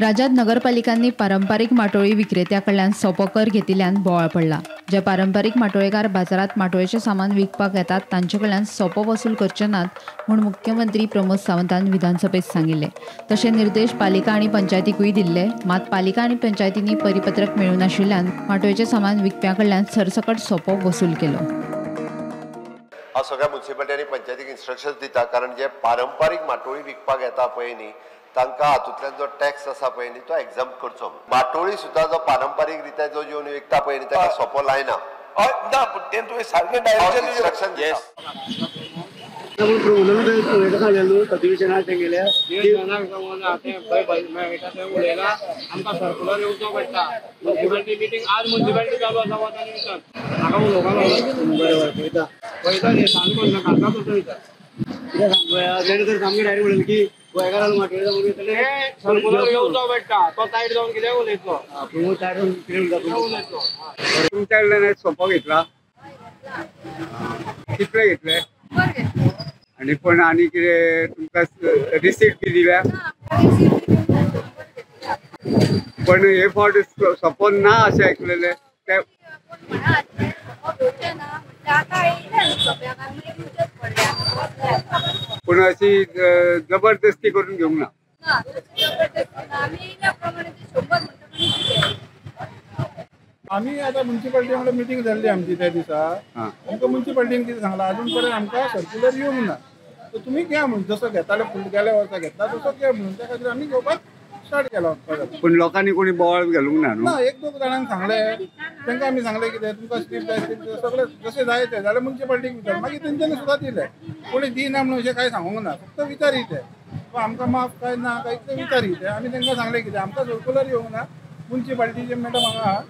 राज्यात नगरपालिकांनी पारंपारिक माटोळी विक्रेत्या कडल्यान सोपो कर घेतिल्ल्यान बोवाळ पडला. जे पारंपारिक माटोळेकार बाजारात माटोळेचे सामान विकपाक येतात तांचे कडल्यान सोपो वसूल करचे नात म्हूण मुख्यमंत्री प्रमोद सावंतान विधानसभेत सांगिल्ले. तशे निर्देश पालिका आनी पंचायतीकूय दिल्ले. मात पालिका आनी पंचायतींनी परिपत्रक मेळूं नाशिल्ल्यान माटोळेचे सामान विकप्यां कडल्यान सरसकट सोपो वसूल केलो. हांव सगळ्या म्युनिसिपालिटी आनी पंचायतीक इन्स्ट्रक्शन्स दिता, कारण जे पारंपारीक माटोळी विकपाक येता पळय न्ही तांकां हातूंतल्यान जो टॅक्स आसा पळय न्ही तो एग्जाम करचो. माटोळी सुद्दां जो पारंपारीक रित्या जो येवन विकता पळय न्ही ताका सोपो लायना. ना, पूण तें तुवें सारकें डायरेक्शन इन्स्ट्रक्शन दिता. आमकां सर्कुलर येवचो पडटा. म्युनिसिपालिटी मिटींग आज म्युनिसिपालिटी चालू आसा, वता विचार म्हाका उलोवपाक पळयता पळयता न्ही सांगू नाका तसो विचार कितें सांगू तेणें तर सामकें डायरेक्ट म्हणलें की गोंयकारांक माटोळी सर्कुलर येवचो पडटा. तो तायट जावन कितें उलयतलो, प्रमोद तायट जावन कितें उलयतलो. तुमच्या कडल्यान सोपो घेतला, कितले घेतले आनी पण आनी कितें तुमकां रिसीट बी दिल्या? पण हे फावट सोपो ना अशें आयकलेलें. ते पूण अशी जबरदस्ती करून घेवंक ना. आमी आतां म्युनिसिपालिटी वांगडा मिटींग जाल्ली आमची त्या दिसा. आमकां म्युनिसिपालिटीन कितें सांगलां, अजून पर्यंत आमकां सर्क्युलर येवंक ना, तर तुमी घ्या म्हणून, जसो घेताले फुडें गेल्या वर्सा घेतला तसो घ्या म्हणून, त्या खातीर आमी घेवपाक स्टार्ट केला. पूण लोकांनी कोणी बोवाळ घालूंक ना न्हू? ना, एक दोग जाणांक सांगलें, तांकां आमी सांगलें कितें तुमकां स्लीप जाय स्लीप सगळें जशें जाय तें जाल्यार म्युनिसिपालिटीक विचार. मागीर तेंच्यांनी सुद्दां दिलें. कोणी दिना म्हणून अशें कांय सांगूंक ना, फक्त विचारी ते आमकां माफ काय ना काय इतलें विचारी ते. आमी तांकां सांगलें कितें आमकां सर्कुलर येवंक ना, म्युनिसिपालिटीचे मॅडम हांगा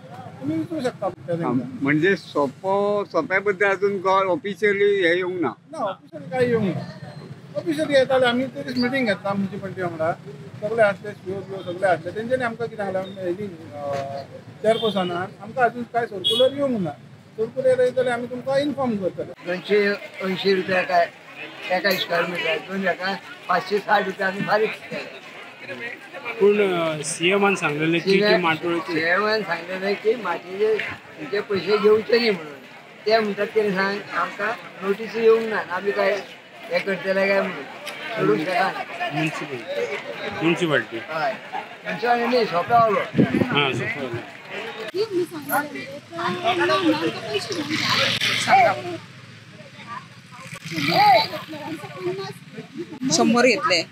तुमी विचारूं शकता. म्हणजे सोपो सोप्या बद्दल अजून ऑफिशियली हें येवंक ना? ना, ऑफिशियली कांय येवंक ना. ऑफिशियली येताले आमी ते दीस मिटींग घेतला म्युनिसिपालिटी वांगडा, सगळे आसले सीओ बिओ सगळे आसले. तेंच्यांनी आमकां कितें सांगलें, हेजी चेअरपर्सनान आमकां अजून कांय सर्कुलर येवंक ना, सर्कुलर येयलें जाल्यार आमी तुमकां इन्फॉर्म करतले. 280 रुपया काय एका स्क्वेअर मिटर, दोन एका 560 रुपया आमी फारीक केले. पूण सीएमान सांगलेलें की माटोळी, सीएमान सांगलेलें की मातयेचे तुमचे पयशे घेवचे न्ही म्हणून. ते म्हणटात कितें सांग, आमकां नोटीस येवंक ना, आमी काय हें करतले काय म्हणून सोडूंक शकना. म्युनिसिपालिटी हय, म्युनिसिपालिटी न्ही, सोंपें वालो. हां, सोंपें वालो. 100 घेतले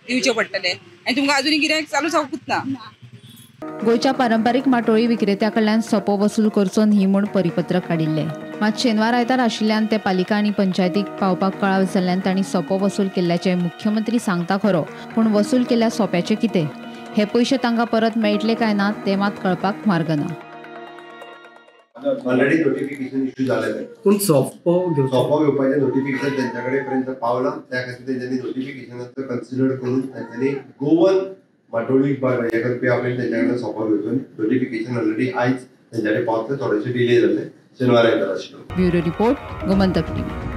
दिवचे पडटले आनी तुमकां अजून गिरायक चालू जावंकूच ना. गोंयच्या पारंपारीक माटोळी विक्रेत्या कडल्यान सोपो वसूल करचो न्ही म्हूण परिपत्रक काडिल्लें. मात शेनवार आयतार आशिल्ल्यान ते पालिका आनी पंचायतीक पावपाक कळाव जाल्ल्यान तांणी सोपो वसूल केल्ल्याचें मुख्यमंत्री सांगता खरो, पूण वसूल केल्ल्या सोप्याचें कितें, हे पयशे तांकां परत मेळटले काय ना ते मात कळपाक मार्ग ना. ऑलरेडी नोटिफिकेशन इश्यू जालें, पूण सोपो सोपो घेवपाचें नोटिफिकेशन तेंच्या कडेन पर्यंत पावलां. त्या खातीर तेंच्यांनी नोटिफिकेशनाचो कन्सिडर करून तेंच्यांनी गोवन माटोळी हे करपी आपल्यान तेंच्या कडेन सोपो घेवचो. नोटिफिकेशन ऑलरेडी आयज तेंच्या कडेन पावतलें, थोडेशे डिले जाले, शेनवार आयतार आशिल्लो. Bureau report, Gomantak TV.